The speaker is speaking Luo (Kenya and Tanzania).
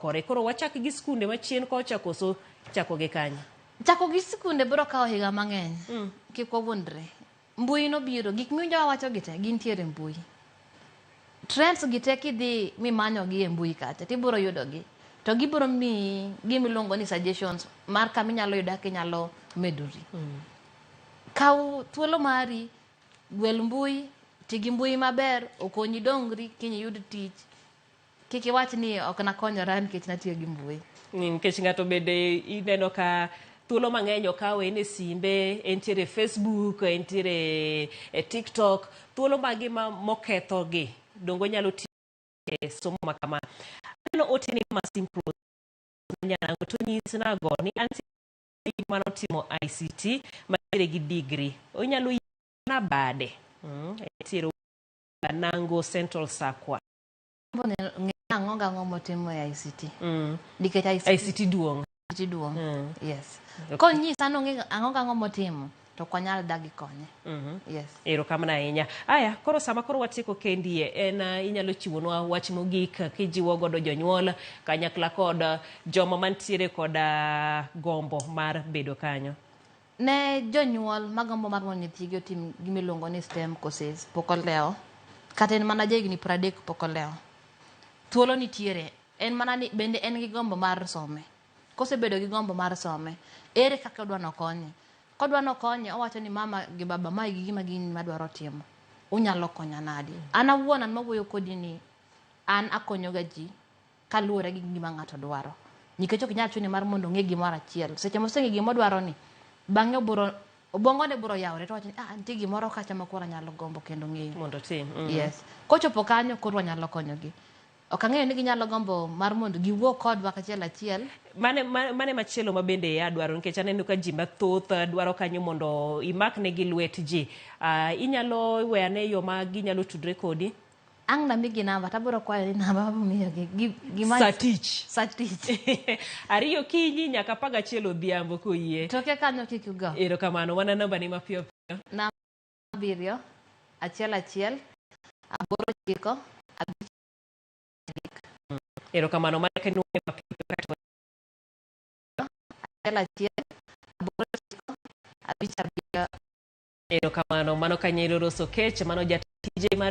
Kore koro wachak gi skunde machien kocha koso chako gi kanye? Chako gi sikunde biro kawo higa mang'eny. Kik wawuondre. Mbui nobiro, gik miwinjo wawacho gi te gintiere e mbui. Trends gi te kidhi mimanyo gi e mbui kacha tibiro yudo gi. To gibiro miyi gima iluongo ni suggestions mar kama inyalo yudo kaka inyalo medori. Kaw thuolo mari, gwel mbui, ti gi mbui maber, okonyi dongri, kiny iyud tich. Kik iwach ni ok nakonyora nikech natiyo gi mbui. Nikech ng'ato bende ineno ka thuolo mang'eny okawo en e simbe, entiere e Facebook, entiere e TikTok. Thuolo mage ma mokethogi donge onyalo tiyo e somo ma kama. Aneno ote ni ma Simprose Nyanango to nyis nago ni antie manotimo ICT mantiere gi degree. Onyalo yiena bade. Entiere Nango Central Sakwa. Ng'e ang'o gang'o motimo e ICT. Nikech ICT, ICT duong'. ICT duong'. Yes. Okay. Konyisa ni ong'e ang'o gang'o motimo, to ok wanyal dagi konye. Yes. Erokamano ahinya. Aya, koro sama koro watieko kendie, en inyalo chiwonwa wach mogik kijiwo godo jonyuol kanyakla kod joma mantiere kod gombo mar bedo kanyo. Ne jonyuol magombo mar mondo nyithigi otim gima iluongo ni STEM courses pok olewo, kata en mana jahigni 30 pok olewo. Thuolo nitiere, en mana ni bende en gi gombo mar some. Kosebedo gi gombo mar some, ere kaka odwa nokonye? Kodwa nokonye, owacho ni mama gi baba mae gi gima gini madwaro timo. Unyalo konya nadi? An awuon an mawuoyo kodi ni an akonyoga ji kaluwore gi gima ng'ato dwaro. Nikech ok inyal chune mar mondo ong'e gimoro achiel. Seche moseng'e gima odwaro ni, bang'e obiro obwongone biro yawore to owacho ni ah, nitie gimoro kacha ma koro anyalo gombo kendo ng'eyo. Mondo otim. Yes. Kochopo kanyo koro wanyalo konyogi. Ok ang'eyo ni ginyalo gombo mar mondo giwuo kodwa kachiel achiel. Mane, mane machielo ma bende adwaro nikech aneno ka ji mathoth dwaro kanyo mondo imaknegi lwet ji. Inyalo weyane yo ma ginyalo tudre kodi? Ang' namigi namba to abiro kwayo ni namba mabiro miyogi gimany Sa tich. Sa tich. 2 okinyi nyaka 11 odhiambo koyie. Toke kanyo kik ugo. Erokamano. Wana namba ni mapiyo piyo. Namba 7 1 1 8 9 5 3. Erokamano. Mana kinuoye mapiyo piyo kato 1 1 8 9 5 7. Erokamano. Mano Kanyero Rose Okech, mano jatije mar